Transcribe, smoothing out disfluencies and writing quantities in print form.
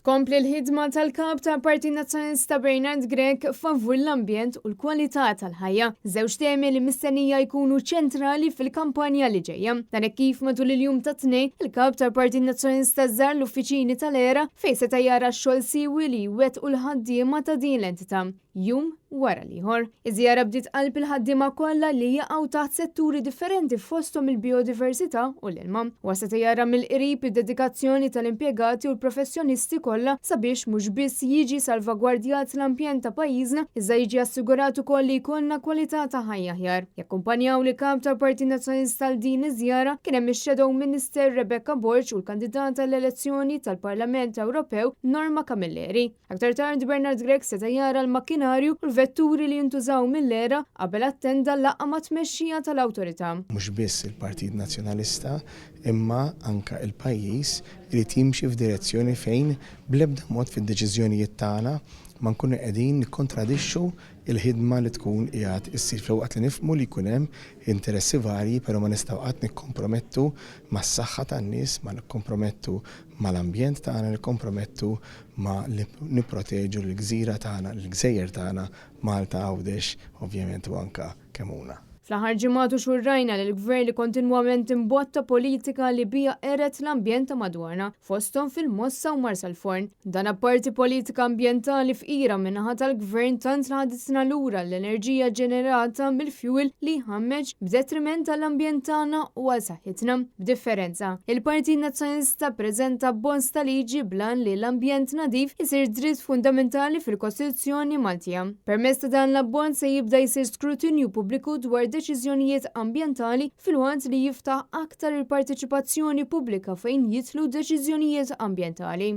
Tkompli l-ħidma tal-Kap tal-Partit Nazzjonalista Bernard Grech favur l-ambjent u l-kwalità tal-ħajja, żewġ temi li mistennija jkunu ċentrali fil-kampanja li ġejja. Dan hekk kif matul il-jum tat-Tnejn, il-Kap tal-Partit Nazzjonalista żar l-uffiċini tal-ERA fejn seta' jara x-xogħol siewi li jwettqu l-ħaddiema ta' din l-entità. jum wara l-ieħor. Iż-żjara bdiet qalb il-ħaddiema kollha li jaqgħu taħt setturi differenti fosthom il-bijodiversità u l-ilma. Huwa seta' jara mill-qrib id-dedikazzjoni tal-impjegati u l-professjonisti kollha sabiex mhux biss jiġi salvagwardjat l-ambjent ta' pajjiżna iżda jiġi assigurat ukoll li jkollna kwalità ta' ħajja aħjar. Jakkumpanjaw lill-Kap tal-Partit Nazzjonalista għal din iż-żjara kien hemm ix-Shadow Minister Rebecca Borg u l-kandidata għall-elezzjoni tal-Parlament Ewropew Norma Camilleri. Aktar tard Bernard Grech seta' jara l-makkinarju u l-vetturi li jintużaw mill-ERA qabel attenda laqgħa mat-tmexxija tal-awtorità. Mhux biss il-Partit Nazzjonalista imma anke l-pajjiż irid jimxi f'direzzjoni fejn bl-ebda mod fid-deċiżjonijiet tagħna ma nkunu qegħdin nikkontradixxu l-ħidma li tkun qiegħed issir filwaqt li nifhmu li jkun hemm interessi varji però ma nistgħu qatt nikkompromettu mas-saħħa tan-nies, ma nikkompromettu mal-ambjent tagħna, nikkompromettu ma li nipproteġu lill-gżira tagħna, lill-gżejjer tagħna, Malta, Għawdex, ovvjament u anke Kemmuna. Fl-aħħar ġimgħat u xhur rajna lill-Gvern li kontinwament imbotta politika li biha qered l-ambjent ta' madwarna, fosthom fil-Mossa u Marsalforn. Dan apparti politika ambjentali fqira min-naħa tal-Gvern tant li ħaditna lura l-enerġija ġenerata mill-fjuwil li jħammeġ b'detriment għall-ambjent tagħna u għal saħħitna. B'differenza, il-Partit Nazzjonalista ppreżenta abbozz ta' liġi bl-għan li l-ambjent nadif isir dritt fundamentali fil-Kostituzzjoni Maltija. Permezz ta' dan l-abbozz se jibda jsir skrutinju pubbliku dwar deċiżjonijiet ambjentali filwaqt li jiftaħ aktar il-parteċipazzjoni pubblika fejn jidħlu deċiżjonijiet ambjentali.